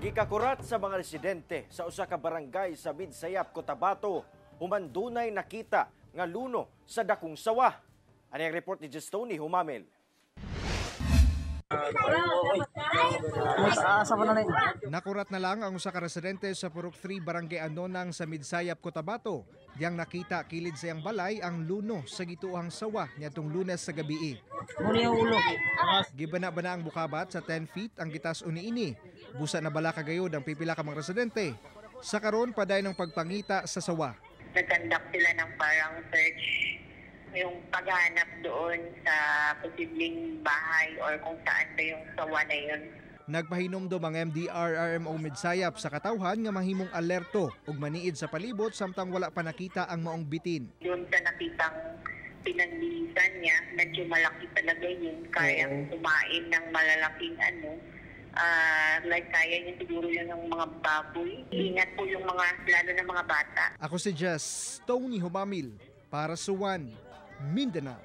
Gikakurat sa mga residente sa usa ka barangay sa Midsayap, Cotabato, human dunay nakita nga luno sa dakong sawa. Ani ang report ni Jestoni Humamil. Nakurat na lang ang usa ka residente sa Purok 3, Barangay Anonang sa Midsayap, Cotabato. Diyang nakita kilid sa iyang balay ang luno sa gituohang sawa niadtong Lunes sa gabii. Gibana-bana ang bukabat sa 10 feet ang gitas uniini. Busa na bala kagayod ang pipila ka mga residente. Sa karon, padayon ang pagpangita sa sawa. Nag-conduct sila ng parang search, yung paghanap doon sa posibleng bahay or kung saan ba yung sawa na yun. Nagpahinomdom ang MDRRMO Midsayap sa katawhan nga mahimong alerto ug maniid sa palibot samtang wala pa nakita ang maong bitin. Doon sa nakitang pinanglisan niya, medyo malaki talaga yun. Kayang kumain ng malalaking ano, like kaya niya siguro yun ng mga baboy. Ingat po yung mga, lalo na mga bata. Ako si Jess Tony Humamil para sa One Mindanao.